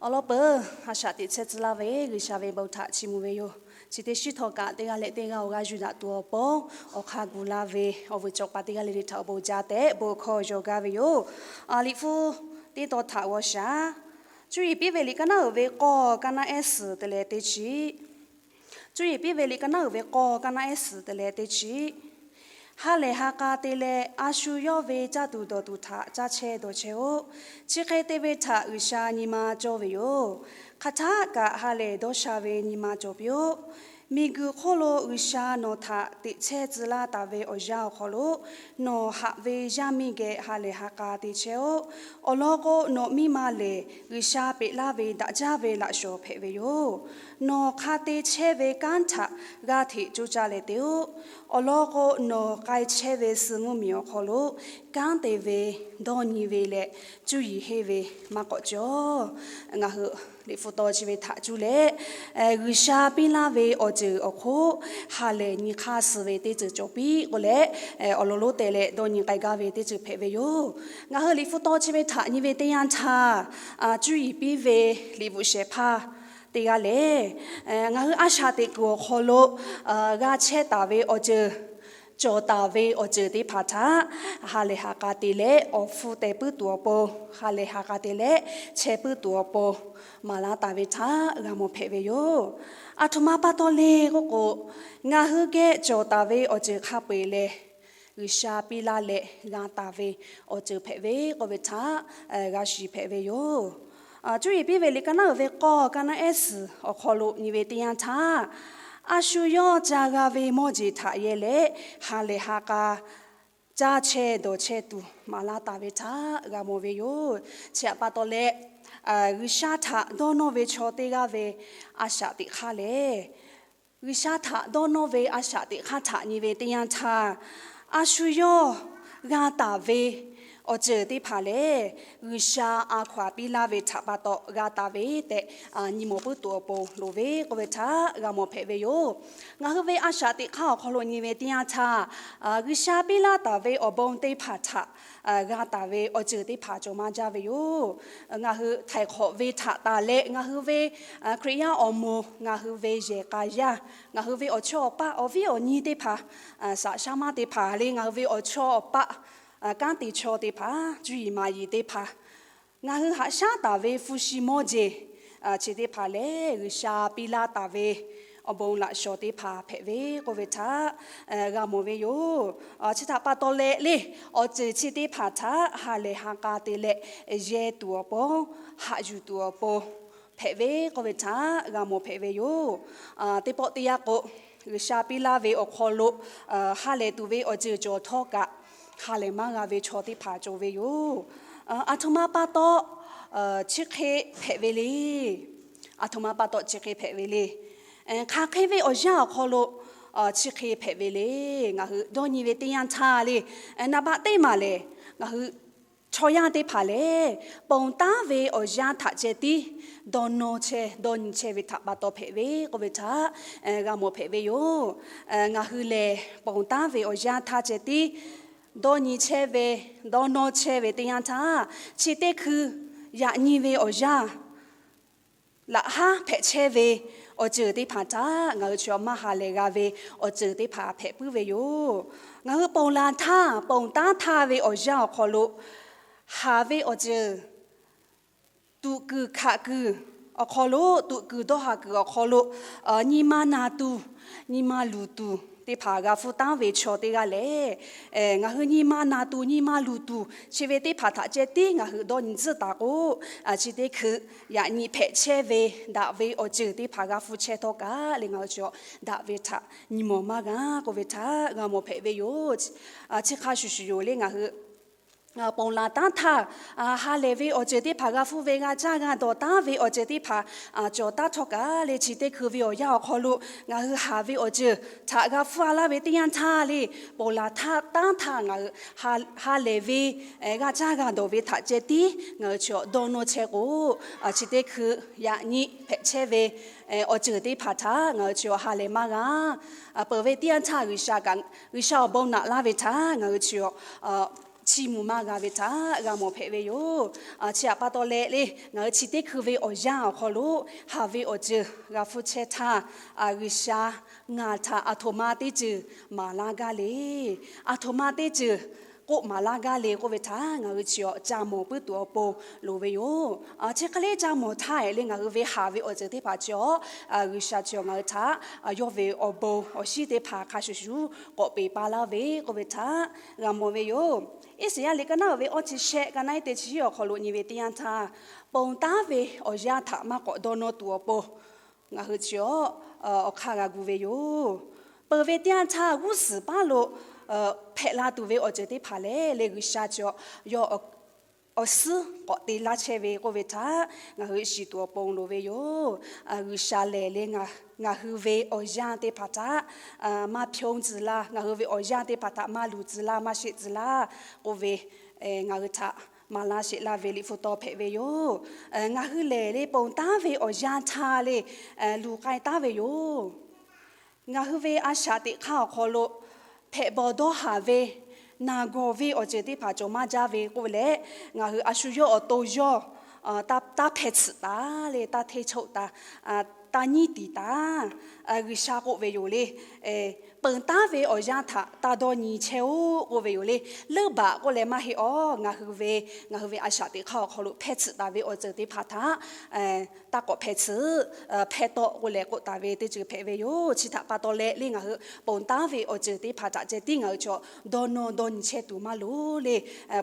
Awˬ lawn peuˬ, a shaꞈ teꞈ chehˇ tcuh laˇ ve G'uiˬsha ve bon htaꞈ chiˇ mvuh ve yoˬ. Chi teˇ shinˉ htawˇ kaꞈ teˇ g'aˇ leh teˇ g'aˇ awˬ g'aˇ yuˬ daꞈ tuˬ awˬ pon, awˬ hk'a gu laˇ ve awˬ vuiˬ cawˬ paˍ teˇ g'aˇ le le htaꞈ awˬ bon jaˇ tehꞈ bon hkawˇ yaw gaˇ ve yoˬ. Liꞈ hpu teˇ tawn htaꞈ g'aw shaˍ. Cuˇ yiˍ piˇ ve liꞈ ka naˉ uiˍ ve k'awˇ, ka naˉ ehˉ suhˍ te leh teˇ chi. Cuˇ yiˍ piˇ ve liꞈ ka naˉ uiˍ ve k'awˇ, ka naˉ ehˉ suhˍ te leh teˇ chi. Ha lehˬ ha k'a te leh a shu yawˇ ve caˇ tuˬ dawˬ tuˬ htaꞈ caˇ chehˇ dawˬ chehˇ-oˆ. Chi hk'e te ve htaꞈ G'uiˬsha nyi ma cawˇ ve yoˬ. Hk'aˬ htaˆ kaꞈ ha lehˬ dawˇ sha ve nyi ma cawˬ piˇ-oˆ. Miˬguiˬ hk'oˆ lo G'uiˬsha nawˬ htaꞈ teꞈ chehˇ tcuh laˇ taˍ ve awˬ yanˇ awˬ hk'aw lo, nawˬ haꞈ ve yaˇ miˇ geh ha lehˬ ha k'a te chehˇ-oˆ. Awˬ lawn k'o, nawˬ miˇ ma lehˬ G'uiˬsha peꞈ laˇ ve daꞈ jaˇ ve laꞈ shawˍ hpehꞈ ve yoˬ. Nawˬ hk'a te chehˇ ve kanˉ htaꞈ g'aˇ hteꞈ coˇ caˇ leh te-oˆ. Awˬ lawn k'o, nawˬ k'ai chehˇ ve suh mvuhˇmiˬ awˬ hk'aw lo kanˉ te ve, dawˇ nyi ve leh cuˇ yiˍ henˇ ve maˇ k'awꞈ cawˬ. Ngaˬ hui liꞈ hpu taw chi ve htaꞈ cuˇ leh, G'uiˬsha piˇ laˇ ve awˬ ceuˬ awˬ hk'oˆ ha lehˬ nyi hk'aˇ suh ve teˇ ceuˬ cawˬ piˇ k'oˆ leh, awˬ lawn lonˉ te leh dawˇ nyi k'ai gaˇ ve teˇ ceuˬ hpehꞈ ve yoˬ. Ngaˬ hui liꞈ hpu taw chi ve htaꞈ nyi ve teˇ yanˇ htaˇ, cuˇ yiˍ piˇ ve liꞈ bvuhꞈ shehˍ hpaˇ teˇ g'aˇ lehˬ, ngaˬ hui a shaꞈ teꞈ kuiˬ awˬ hk'aw lo g'a chehˇ taˍ ve awˬ ceuˬ, cawˬ taˍ ve awˬ ceuˬ teˇ hpaˍ htaꞈ ha lehˬ ha k'a te leh awˬ hpfuhˇ teh puiˉ tuˬ awˬ pon, ha lehˬ ha k'a te leh chehˇ puiˉ tuˬ awˬ pon maˍ laˇ taˍ ve htaꞈ g'a mawˬ hpehꞈ ve yoˬ. Aˬ htoꞈ ma pa taw le k'oˆ k'o, ngaˬ hui geh cawˬ taˍ ve awˬ ceuˬ hk'a peu-eˬ lehˬ, G'uiˬsha piˇ laˇ leh g'a taˍ ve awˬ ceuˬ hpehꞈ ve k'oˆ ve htaꞈ g'a shiˍ hpehꞈ ve yoˬ. Cuˇ yiˍ piˇ ve liꞈ ka naˉ uiˍ ve k'awˇ, ka naˉ ehˉ suhˍ awˬ hk'aw lo nyi ve teˇ yanˇ htaˇ, a shu yawˇ ca g'a ve mawˇ jeˬ htaꞈ yehˇ leh ha lehˬ ha k'a caˇ chehˇ dawˬ chehˇ tuˬ maˍ laˇ taˍ ve htaꞈ g'a mawˬ ve yoˬ. Chi htaꞈ pa taw leh, G'uiˬsha htaꞈ dawˇ nawˇ ve chaw teˇ g'aˇ ve a shaꞈ teꞈ hk'aˇ lehˬ, G'uiˬsha htaꞈ dawˇ nawˇ ve a shaꞈ teꞈ hk'aˇ htaꞈ nyi ve teˇ yanˇ htaˇ, a shu yawˇ g'a taˍ ve awˬ ceuˬ teˇ hpaˍ lehˬ, G'uiˬsha a hkaw-anˬ piˇ laˇ ve htaꞈ pa taw g'a taˍ ve tehꞈ nyi mawˬ puiˉ tuˬ awˬ pon loˍ ve k'oˆ ve htaꞈ g'a mawˬ hpehꞈ ve yoˬ. Ngaˬ hui ve a shaꞈ teꞈ hk'aˇ awˬ hk'aw lo nyi ve teˇ yanˇ htaˇ, G'uiˬsha piˇ laˇ taˍ ve awˬ bon teˇ hpaˍ htaꞈ g'a taˍ ve awˬ ceuˬ teˇ hpaˍ cawˬ maˇ jaˇ ve yoˬ. Ngaˬ hui htaiˍ hk'awꞈ ve htaꞈ taˍ leh, ngaˬ hui ve Hkriꞈ yaˇ awˬ moˍ, ngaˬ hui ve yehˬ k'a yaˇ, ngaˬ hui ve awˬ chawˇ awˬ paˆ, awˬ viˉ awˬ nyi teˇ hpaˍ, saꞈ shaˉ maˇ teˇ hpaˍ le, ngaˬ hui ve awˬ chawˇ awˬ paˆ, kanˉ te chaw teˇ hpaˍ, cuˇ yiˍ maˍ yiˍ teˇ hpaˍ, ngaˬ hui haꞈ shaˉ taˍ ve hpu shi mawˇ jeˬ chi teˇ hpaˍ lehˬ, G'uiˬsha piˇ laˇ taˍ ve awˬ bon laꞈ shawˍ teˇ hpaˍ hpehꞈ ve k'oˆ ve htaꞈ g'a mawˬ ve yoˬ. Chi htaꞈ pa taw leh le, awˬ ceuˬ chi teˇ hpaˍ htaꞈ ha lehˬ ha k'a te leh yehˇ tuˬ awˬ pon, haꞈ yuˬ tuˬ awˬ pon hpehꞈ ve k'oˆ ve htaꞈ g'a mawˬ hpehꞈ ve yoˬ. Teˇ pawˆ teˇ yanˇ k'o, G'uiˬsha piˇ laˇ ve awˬ hk'aw lo ha lehˬ tuˬ ve awˬ ceuˬ cawˬ htawˇ kaꞈ, ha lehˬ maˇ g'a ve chaw teˇ hpaˍ cawˬ ve yoˬ. Aˬ htoꞈ ma pa taw chi hk'e hpehꞈ ve le. Aˬ htoꞈ ma pa taw chi hk'e hpehꞈ ve le. Hk'aˬ hk'e ve awˬ yanˇ awˬ hk'aw lo chi hk'e hpehꞈ ve le. Ngaˬ hui dawˇ nyi ve teˇ yanˇ htaˇ le, naˍ baˆ teˇ maˬ lehˬ, ngaˬ hui chaw yaˇ teˇ hpaˍ lehˬ, ponˬ taˉ ve awˬ yanˇ htaꞈ ceh tiˉ dawˇ nawˇ chehˇ, dawˇ nyi chehˇ ve htaꞈ pa taw hpehꞈ ve k'oˆ ve htaꞈ g'a mawˬ hpehꞈ ve yoˬ. Ngaˬ hui lehˬ, ponˬ taˉ ve awˬ yanˇ htaˇ ceh tiˉ dawˇ nyi chehˇ ve, dawˇ nawˇ chehˇ ve teˇ yanˇ htaˇ, chi teˇ hkui yaꞈ nyi ve awˬ yanˇ laꞈ haˉ hpehꞈ chehˇ ve awˬ ceuˬ teˇ hpaˍ htaꞈ ngaˬ hui chi maˇ ha lehˬ g'a ve awˬ ceuˬ teˇ hpaˍ hpehꞈ puiˉ ve yoˬ. Ngaˬ hui ponˬ laˬ htaˇ, ponˬ taˉ htaˇ ve awˬ yanˇ awˬ hk'aw lo haˍ ve awˬ ceuˬ, tuꞈ kuiˬ hkaꞈ kuiˬ awˬ hk'aw lo, tuꞈ kuiˬ dawˇ haˍ kuiˬ awˬ hk'aw lo nyi ma naˬ tuˬ, nyi ma luˬ tuˬ teˇ hpaˍ g'a hpfuhˇ taˉ ve chaw teˇ g'aˇ lehˬ, ngaˬ hui nyi ma naˬ tuˬ, nyi ma luˬ tuˬ chi ve teˇ hpaˍ htaꞈ ceh tiˉ ngaˬ hui dawˇ nyi tcuhˉ taˍ k'o, chi teˇ hkui yaꞈ nyi hpehꞈ chehˇ ve daꞈ ve awˬ ceuˬ teˇ hpaˍ g'a hpfuhˇ chehˇ htawˇ kaꞈ le, ngaˬ hui chi daꞈ ve htaꞈ nyi mawˬ maˇ g'a k'oˆ ve htaꞈ g'a mawˬ hpehꞈ ve yoˬ. Chi hk'a shuˍ shuˍ yoˬ le, ngaˬ hui ponˬ laˬ taˉ htaˇ, ha lehˬ ve awˬ ceuˬ teˇ hpaˍ g'a hpfuhˇ ve, g'a caˇ g'a dawˬ taˉ ve awˬ ceuˬ teˇ hpaˍ cawˬ taˉ htawˇ kaꞈ le, chi teˇ hkui ve awˬ yanˇ awˬ hk'aw lo ngaˬ hui haˍ ve awˬ ceuˬ htaꞈ g'a hpfuhˇ a laˇ ve teˇ yanˇ htaˇ le, ponˬ laˬ taˉ taˉ htaˇ ngaˬ hui ha lehˬ ve, g'a caˇ g'a dawˬ ve htaꞈ ceh tiˉ ngaˬ hui chi dawˇ nawˇ chehˇ k'o, chi teˇ hkui yaꞈ nyi hpehꞈ chehˇ ve awˬ ceuˬ teˇ hpaˍ htaꞈ ngaˬ hui chi ha lehˬ maˇ g'a. Peuˬ ve teˇ yanˇ htaˇ G'uiˬsha kaꞈ, G'uiˬsha awˬ bon naꞈ laˇ ve htaꞈ ngaˬ hui chi chiˇ mvuh maˇ g'a ve htaꞈ g'a mawˬ hpehꞈ ve yoˬ. Chi htaꞈ pa taw leh le, ngaˬ hui chi teˇ hkui ve awˬ yanˇ awˬ hk'aw lo haˍ ve awˬ ceuˬ g'a hpfuhˇ chehˇ htaˇ, G'uiˬsha ngaˬ htaꞈ aˬ htoꞈ ma teˇ ceuˬ maˍ laˇ gaˇ le. Aˬ htoꞈ ma teˇ ceuˬ k'oˆ maˍ laˇ gaˇ le k'oˆ ve htaꞈ ngaˬ hui chi awˬ ca mawˬ puiˉ tuˬ awˬ pon loˍ ve yoˬ. Chi hk'e le ca mawˬ htaˇ le, ngaˬ hui ve haˍ ve awˬ ceuˬ teˇ hpaˍ chi awˬ, G'uiˬsha chi awˬ ngaˬ hui htaꞈ yawˇ ve awˬ bon awˬ shinˉ teˇ hpaˍ hk'a shuˍ shuˍ k'awꞈ peˬ pa laˇ ve k'oˆ ve htaꞈ g'a mawˬ ve yoˬ. Iˉsaˍyaˆ liꞈ ka naˉ uiˍ ve awˇ chi shehˆ, ka naˉ iˉ teˇ chi awˬ hk'aw lo nyi ve teˇ yanˇ htaˇ, ponˬ taˉ ve awˬ yanˇ htaꞈ maˇ k'awꞈ dawˇ nawˇ tuˬ awˬ pon ngaˬ hui chi awˬ, awˬ hk'aˇ g'a gu ve yoˬ. Peuˬ ve teˇ yanˇ htaˇ g'uˇ suhˍ paˉ lo hpehꞈ la tuˬ ve awˬ ceuˬ teˇ hpaˍ lehˬ le, G'uiˬsha chi awˬ, yawˇ awˬ suhˉ k'awꞈ te laˇ chehˇ ve k'oˆ ve htaꞈ ngaˬ hui shiˍ tuˬ awˬ pon loˍ ve yoˬ. G'uiˬsha lehˬ le, ngaˬ hui ve awˬ yanˇ teˇ hpaˍ htaꞈ maˇ hpyonˇ tcuh laˇ, ngaˬ hui ve awˬ yanˇ teˇ hpaˍ htaꞈ maˇ luˬ tcuh laˇ, maˇ sheˆ tcuh laˇ k'oˆ ve, ngaˬ hui htaꞈ maˍ laˇ sheˍ laˇ ve Liꞈ hpu taw hpehꞈ ve yoˬ. Ngaˬ hui lehˬ le, ponˬ taˉ ve awˬ yanˇ htaˇ le, luˬ k'ai taˉ ve yoˬ. Ngaˬ hui ve a shaꞈ teꞈ hk'aˇ awˬ hk'aw lo hpehꞈ bawˬ dawˇ haˍ ve, naˬ gawˬ ve awˬ ceuˬ teˇ hpaˍ cawˬ maˇ jaˇ ve k'oˆ ve leh, ngaˬ hui a shu yawˇ awˬ to yawˇ taˇ hpehˇ tsuhꞈ taˍ le, taˇ hteˇ choˆ taˍ, taˇ nyiˉ tiˍ taˍ, G'uiˬsha k'oˆ ve yoˬ le. Ponˬ taˉ ve awˬ yanˇ htaꞈ taˇ dawˇ nyi chehˇ-oˆ k'oˆ ve yoˬ le. Leuˉ baꞈ k'oˆ leh maˇ heˆ awˬ, ngaˬ hui ve, ngaˬ hui ve a shaꞈ teꞈ hk'aˇ awˬ hk'aw lo hpehˇ tsuhꞈ taˍ ve awˬ ceuˬ teˇ hpaˍ htaꞈ taˇ k'awꞈ hpehˇ tsuhꞈ, hpehˇ tawˆ k'oˆ leh k'oˆ taˍ ve teˇ ceuˬ hpehꞈ ve yoˬ. Chi htaꞈ pa taw leh le, ngaˬ hui ponˬ taˉ ve awˬ ceuˬ teˇ hpaˍ htaꞈ ceh tiˉ ngaˬ hui chaw dawˇ nawˇ dawˇ nyi chehˇ tuˬ maˇ loˍ le.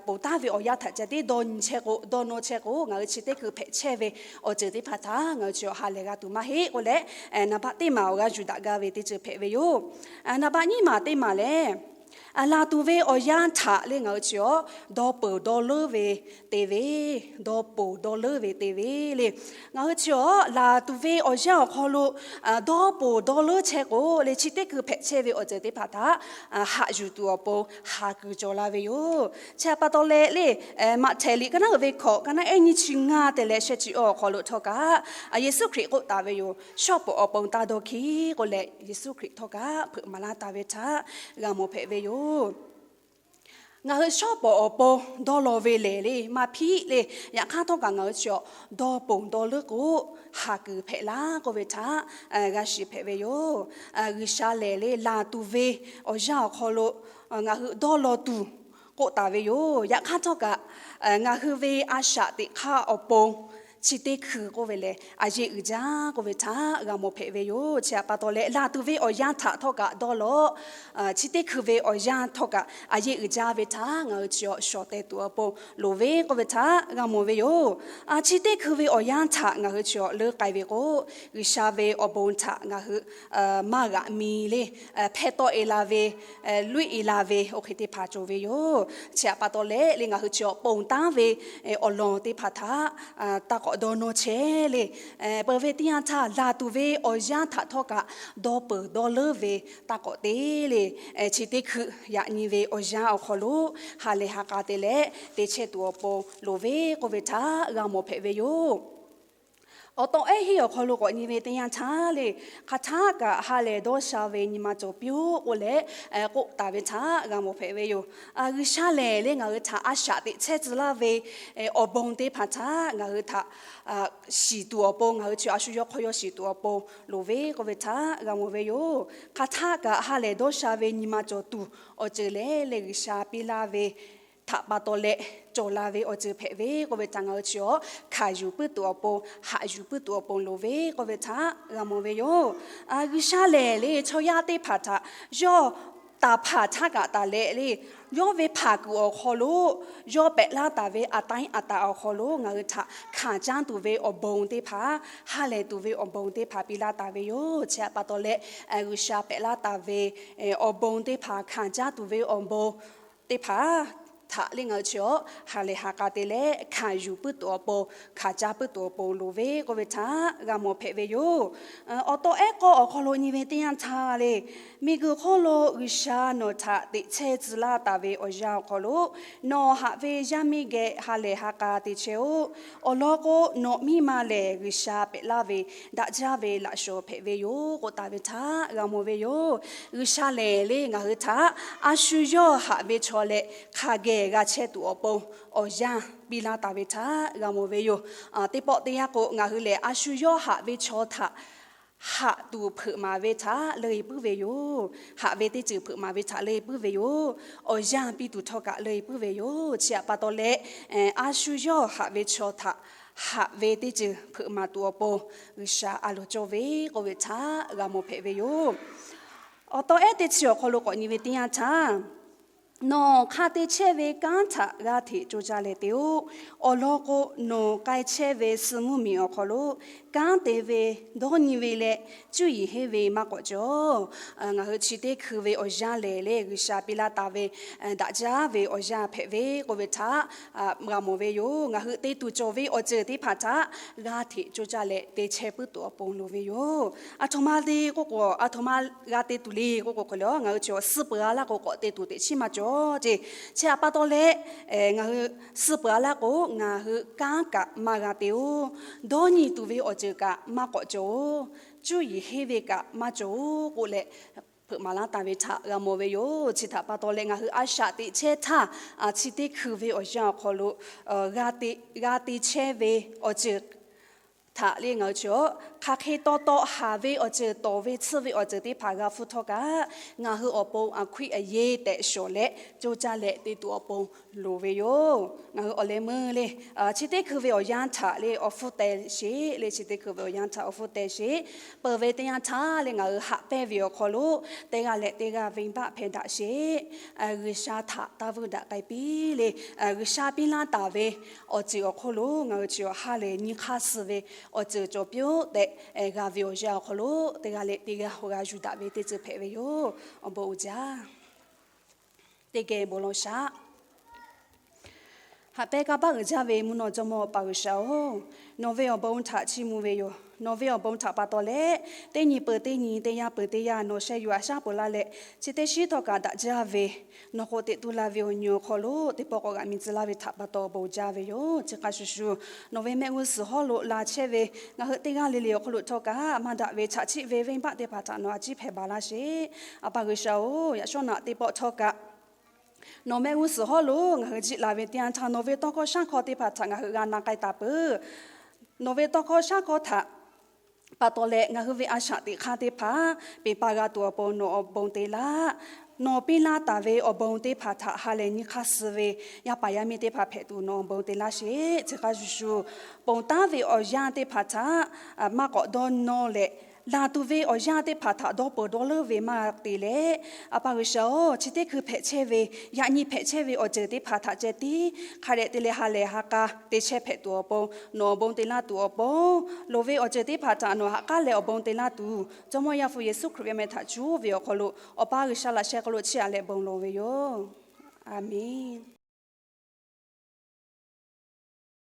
Ponˬ taˉ ve awˬ yanˇ htaꞈ ceh tiˉ dawˇ nyi chehˇ k'o, dawˇ nawˇ chehˇ k'o, ngaˬ hui chi teˇ hkui hpehꞈ chehˇ ve awˬ ceuˬ teˇ hpaˍ htaꞈ ngaˬ hui chaw ha lehˬ g'a tuˬ maˇ heˆ k'oˆ leh, naˍ baˆ teˇ maˬ awˬ g'aˇ yuˬ daꞈ gaˇ ve teˇ ceuˬ hpehꞈ ve yoˬ. Naˍ baˆ nyiˇ maˬ teˇ maˬ lehˬ, laˬ tuˬ ve awˬ yanˇ htaꞈ le ngaˬ hui chi awˬ dawˇ peuˬ dawˇ leuˉ ve te ve, dawˇ peuˬ dawˇ leuˉ ve te ve le. Ngaˬ hui chi awˬ laˬ tuˬ ve awˬ yanˇ awˬ hk'aw lo dawˇ peuˬ dawˇ leuˉ chehˇ k'o le, chi teˇ hkui hpehꞈ chehˇ ve awˬ ceuˬ teˇ hpaˍ htaꞈ haꞈ yuˬ tuˬ awˬ pon haˍ kuiˬ cawˬ la ve yoˬ. Chi htaꞈ pa taw leh le, Maꞈhtehˍ liꞈ ka naˉ uiˍ ve hkawꞈ, ka naˉ ehˉ nyiˇ chi ngaˇ te leh shehˆ chi awˇ awˬ hk'aw lo htawˇ kaꞈ, Yeˍsuˆ Hkriꞈ k'oˆ taˍ ve yoˬ. Shawˉ pawˍ awˬ pon taˇ dawˇ hkiˉ k'oˆ leh, Yeˍsuˆ Hkriꞈ htawˇ kaꞈ hpeuꞈ maˍ laˇ taˍ ve htaꞈ g'a mawˬ hpehꞈ ve yoˬ. Ngaˬ hui shawˉ pawˍ awˬ pon dawˇ law ve lehˬ le, maˇ hpiˆ le. Yaꞈ hk'aˇ htawˇ kaꞈ ngaˬ hui chi awˬ dawˇ ponˬ dawˇ leuˉ k'o, haˍ kuiˬ hpehꞈ laˇ k'oˆ ve htaꞈ g'a shiˍ hpehꞈ ve yoˬ. G'uiˬsha lehˬ le, laˬ tuˬ ve awˬ yanˇ awˬ hk'aw lo ngaˬ hui dawˇ law tuˬ k'oˆ taˍ ve yoˬ. Yaꞈ hk'aˇ htawˇ kaꞈ, ngaˬ hui ve a shaꞈ teꞈ hk'aˇ awˬ pon chi teˇ hkui k'oˆ ve lehˬ, a yeˇ uiˍ jaˇ k'oˆ ve htaꞈ g'a mawˬ hpehꞈ ve yoˬ. Chi htaꞈ pa taw leh, laˬ tuˬ ve awˬ yanˇ htaꞈ htawˇ kaꞈ dawˇ law, chi teˇ hkui ve awˬ yanˇ htawˇ kaꞈ a yeˇ uiˍ jaˇ ve htaꞈ ngaˬ hui chi awˬ shawˍ teh tuˬ awˬ pon loˍ ve k'oˆ ve htaꞈ g'a mawˬ ve yoˬ. Chi teˇ hkui ve awˬ yanˇ htaꞈ ngaˬ hui chi awˬ leuˉ k'ai ve k'o, G'uiˬsha ve awˬ bon htaꞈ ngaˬ hui maˇ g'aꞈ mi le, hpehˇ tawˆ e la ve, luiˆ e la ve oˇ hk'e teˇ hpaˍ cawˬ ve yoˬ. Chi htaꞈ pa taw leh le, ngaˬ hui chi awˬ ponˬ taˉ ve awˬ lawn teˇ hpaˍ htaꞈ taˇ k'awꞈ dawˇ nawˇ chehˇ le. Peuˬ ve teˇ yanˇ htaˇ, laˬ tuˬ ve awˬ yanˇ htaꞈ htawˇ kaꞈ dawˇ peuˬ dawˇ leuˉ ve taˇ k'awꞈ te le. Chi teˇ hkui yaꞈ nyi ve awˬ yanˇ awˬ hk'aw lo ha lehˬ ha k'a te leh te chehˇ tuˬ awˬ pon loˍ ve k'oˆ ve htaꞈ g'a mawˬ hpehꞈ ve yoˬ. Awˬ taw ehˉ hiˆ awˬ hk'aw lo k'awꞈ nyi ve teˇ yanˇ htaˇ le, hk'aˬ htaˆ kaꞈ ha lehˬ dawˇ sha ve nyi ma cawˬ piˇ-oˆ k'oˆ leh k'oˆ taˍ ve htaꞈ g'a mawˬ hpehꞈ ve yoˬ. G'uiˬsha lehˬ le, ngaˬ hui htaꞈ a shaꞈ teꞈ chehˇ tcuh laˇ ve awˬ bon teˇ hpaˍ htaꞈ ngaˬ hui htaꞈ shiˍ tuˬ awˬ pon, ngaˬ hui chi a shu yawˇ hk'aw yawˇ shiˍ tuˬ awˬ pon loˍ ve k'oˆ ve htaꞈ g'a mawˬ ve yoˬ. Hk'aˬ htaˆ kaꞈ ha lehˬ dawˇ sha ve nyi ma cawˬ tuˬ awˬ ceuˬ lehˬ le, G'uiˬsha piˇ laˇ ve htaꞈ pa taw leh cawˬ la ve awˬ ceuˬ hpehꞈ ve k'oˆ ve htaꞈ ngaˬ hui chi awˬ hkanˍ yuˬ puiˉ tuˬ awˬ pon, haꞈ yuˬ puiˉ tuˬ awˬ pon loˍ ve k'oˆ ve htaꞈ g'a mawˬ ve yoˬ. G'uiˬsha lehˬ le, chaw yaˇ teˇ hpaˍ htaꞈ yawˇ taˍ hpaˍ htaˇ kaꞈ taˍ leh le, yawˇ ve hpaˍ kuiˬ awˬ hk'aw lo, yawˇ pehꞈ laˇ taˍ ve a taˇ a taˍ awˬ hk'aw lo ngaˬ hui htaꞈ hkanˍ caˉ tuˬ ve awˬ bon teˇ hpaˍ, ha lehˬ tuˬ ve awˬ bon teˇ hpaˍ piˇ laˇ taˍ ve yoˬ. Chi htaꞈ pa taw leh, G'uiˬsha pehꞈ laˇ taˍ ve awˬ bon teˇ hpaˍ hkanˍ caˉ tuˬ ve awˬ bon teˇ hpaˍ htaꞈ le ngaˬ hui chi awˬ ha lehˬ ha k'a te leh hkanˍ yuˬ puiˉ tuˬ awˬ pon, hkanˍ caˉ puiˉ tuˬ awˬ pon loˍ ve k'oˆ ve htaꞈ g'a mawˬ hpehꞈ ve yoˬ. Awˬ taw ehˉ k'aw awˬ hk'aw lo nyi ve teˇ yanˇ htaˇ le, miˬguiˬ hk'oˆ lo G'uiˬsha nawˬ htaꞈ teꞈ chehˇ tcuh laˇ taˍ ve awˬ yanˇ awˬ hk'aw lo, nawˬ haꞈ ve yaˇ miˇ geh ha lehˬ ha k'a te chehˇ-oˆ. Awˬ lawn k'o, nawˬ miˇ ma lehˬ G'uiˬsha pehꞈ laˇ ve daꞈ jaˇ ve laꞈ shawˍ hpehꞈ ve yoˬ k'oˆ taˍ ve htaꞈ g'a mawˬ ve yoˬ. G'uiˬsha lehˬ le, ngaˬ hui htaꞈ a shu yawˇ haꞈ ve chaw leh hk'a geh g'a chehˇ tuˬ awˬ pon awˬ yanˇ piˇ laˇ taˍ ve htaꞈ g'a mawˬ ve yoˬ. Teˇ pawˆ teˇ yanˇ k'o, ngaˬ hui lehˬ a shu yawˇ haꞈ ve chaw htaꞈ haꞈ tuˬ hpeuꞈ maˍ ve htaꞈ leuˆ e puiˉ ve yoˬ. Haꞈ ve teˇ ceuˬ hpeuꞈ maˍ ve htaꞈ leuˆ e puiˉ ve yoˬ. Awˬ yanˇ piˇ tuˬ htawˇ kaꞈ leuˆ e puiˉ ve yoˬ. Chi htaꞈ pa taw leh, a shu yawˇ haꞈ ve chaw htaꞈ haꞈ ve teˇ ceuˬ hpeuꞈ maˍ tuˬ awˬ pon G'uiˬsha a loˍ cawˇ ve k'oˆ ve htaꞈ g'a mawˬ hpehꞈ ve yoˬ. Awˬ taw ehˉ teˇ chi awˬ hk'aw lo k'awꞈ nyi ve teˇ yanˇ htaˇ, nawˬ hk'a te chehˇ ve kanˉ htaꞈ g'a hteꞈ co caˇ leh te-oˆ. Awˬ lawn k'o, nawˬ k'ai chehˇ ve suh mvuhˇmiˬ awˬ hk'aw lo kanˉ te ve, dawˇ nyi ve leh cuˇ yiˍ henˇ ve maˇ k'awꞈ cawˬ. Ngaˬ hui chi teˇ hkui ve awˬ yanˇ lehˬ leh G'uiˬsha piˇ laˇ taˍ ve daꞈ jaˇ ve awˬ yanˇ hpehꞈ ve k'oˆ ve htaꞈ g'a mawˬ ve yoˬ. Ngaˬ hui te tuˬ cawˬ ve awˬ ceuˬ teˇ hpaˍ htaꞈ g'a hteꞈ co caˇ leh te chehˇ puiˉ tuˬ awˬ pon loˍ ve yoˬ. Aˬ htoꞈ ma le k'oˆ k'o, aˬ htoꞈ ma g'a te tuˬ le k'oˆ k'o, hk'e le ngaˬ hui chi suh peuˬ a laˇ k'o k'awꞈ te tuˬ teꞈ chiˉ maˇ cawˬ ce. Chi htaꞈ pa taw leh, ngaˬ hui suh peuˬ a laˇ k'o ngaˬ hui kanˉ kaꞈ maˇ g'a te-oˬ. Dawˇ nyi tuˬ ve awˬ ceuˬ kaꞈ maˇ k'awꞈ cawˬ-oˬ. Cuˇ yiˍ henˇ ve kaꞈ maˇ cawˬ-oˬ k'oˆ leh, hpeuꞈ maˍ laˇ taˍ ve htaꞈ g'a mawˬ ve yoˬ. Chi htaꞈ pa taw leh ngaˬ hui a shaꞈ teꞈ chehˇ htaˇ, chi teˇ hkui ve awˬ yanˇ awˬ hk'aw lo g'a te chehˇ ve awˬ ceuˬ htaꞈ le ngaˬ hui chi hk'aˬ hk'e taw taw haˍ ve awˬ ceuˬ, tawˍ ve tsuhˇ ve awˬ ceuˬ teˇ hpaˍ g'a hpfuhˇ htawˇ kaꞈ, ngaˬ hui awˬ pon a hkuiˉ a yeˇ tehꞈ shawˍ leh co caˇ leh te tuˬ awˬ pon loˍ ve yoˬ. Ngaˬ hui awˬ leh meuˇ le chi teˇ hkui ve awˬ yanˇ htaꞈ le awˬ hpfuhˇ teh sheˍ le, chi teˇ hkui ve awˬ yanˇ htaꞈ awˬ hpfuhˇ teh sheˍ. Peuˬ ve teˇ yanˇ htaˇ le ngaˬ hui haꞈ pehnˇ ve awˬ hk'aw lo teˇ g'aˇ leh teˇ g'aˇ venˇbaˆ hpehˇ daꞈ sheˍ. G'uiˬsha htaꞈ taˇ vuiˇ daꞈ k'ai piˇ le. G'uiˬsha piˇ laˇ taˍ ve awˬ ceuˬ awˬ hk'oˆ lo ngaˬ hui chi hk'aˬ hk'e nyi hk'aˇ suh ve awˬ ceuˬ cawˬ piˇ-oˆ tehꞈ g'a ve awˬ yanˇ awˬ hk'aw lo teˇ g'aˇ leh teˇ g'aˇ awˬ g'a yuˬ daꞈ ve teˇ ceuˬ hpehꞈ ve yoˬ. Awˬ bon uiˍ jaˇ. Teˇ geh bon law shaꞈ. Haꞈ pehnˇ kanˇ paˆ uiˍ jaˇ ve mvuhˇ naw jawˇmawˇ Awˬ pa G'uiˬsha-oˬ, nawˬ ve awˬ bon htaꞈ chiˇ mvuh ve yoˬ. Nawˬ ve awˬ bon htaꞈ pa taw leh, teˇ nyi peuˬ teˇ nyi, teˇ yanˇ peuˬ teˇ yanˇ nawˬ sheh yuˬ aꞈ shaˉ peuˬ laˇ leh, chi teˇ shiˉ htawˇ kaꞈ daꞈ jaˇ ve nawˬ k'o teꞈ tu la ve awˬ nyi awˬ hk'aw lo teˇ pawˆ k'awꞈ g'aꞈ mi tcuh laˇ ve htaꞈ pa taw awˬ bon uiˍ jaˇ ve yoˬ. Chi hk'a shuˍ shuˍ, nawˬ ve mehˆ g'uˇ suhˍ hawˉ lo la chehˇ ve ngaˬ hui teˇ g'aˇ le le awˬ hk'aw lo htawˇ kaꞈ, maˇ daꞈ ve chaꞈ chiˆ ve venˇbaˆ teˇ hpaˍ htaꞈ nawˬ a ciˉ hpehꞈ baˬ laˇ sheˍ. Awˬ pa G'uiˬsha-oˬ, yaꞈ shawˉ naꞈ teˇ pawˆ htawˇ kaꞈ nawˬ mehˆ g'uˇ suhˍ hawˉ lo ngaˬ hui jiˆ la ve teˇ yanˇ htaˇ, nawˬ ve tawˇ hkawˇ shaˉ hkawˇ teˇ hpaˍ htaꞈ ngaˬ hui g'a na k'ai taˍ peuˬ. Nawˬ ve tawˇ hkawˇ shaˉ hkawˇ htaꞈ pa taw leh, ngaˬ hui ve a shaꞈ teꞈ hk'aˇ teˇ hpaˍ peˬ pa g'a tuˬ awˬ pon nawˬ awˬ bon te laˇ. Nawˬ piˇ laˇ taˍ ve awˬ bon teˇ hpaˍ htaꞈ ha lehˬ nyi hk'aˇ suh ve yaˇ paˍ yaˇ miˇ teˇ hpaˍ hpehꞈ tuˬ nawˬ awˬ bon te laˇ sheˍ. Chi hk'a shuˍ shuˍ, ponˬ taˉ ve awˬ yanˇ teˇ hpaˍ htaꞈ maˇ k'awꞈ dawˇ nawˇ leh, laˬ tuˬ ve awˬ yanˇ teˇ hpaˍ htaꞈ dawˇ peuˬ dawˇ leuˉ ve maˇ te leh, Awˬ pa G'uiˬsha-oˬ, chi teˇ hkui hpehꞈ chehˇ ve, yaꞈ nyi hpehꞈ chehˇ ve awˬ ceuˬ teˇ hpaˍ htaꞈ ceh tiˉ hk'a dehꞈ te leh ha lehˬ ha k'a te chehˇ hpehꞈ tuˬ awˬ pon nawˬ awˬ bon te laˇ tuˬ awˬ pon, loˍ ve awˬ ceuˬ teˇ hpaˍ htaꞈ nawˬ ha k'aˉ leh awˬ bon te laˇ tuˬ, Jawˇmawˇ Yaˇ hpu Yeˍsuˆ Hkriꞈ ve meh htaꞈ cuˉ ve awˬ hk'aw lo Awˬ pa G'uiˬsha laꞈ sheh hk'aw lo chiˇ aꞈ leh bon lawˬ ve yoˬ. A menˬ.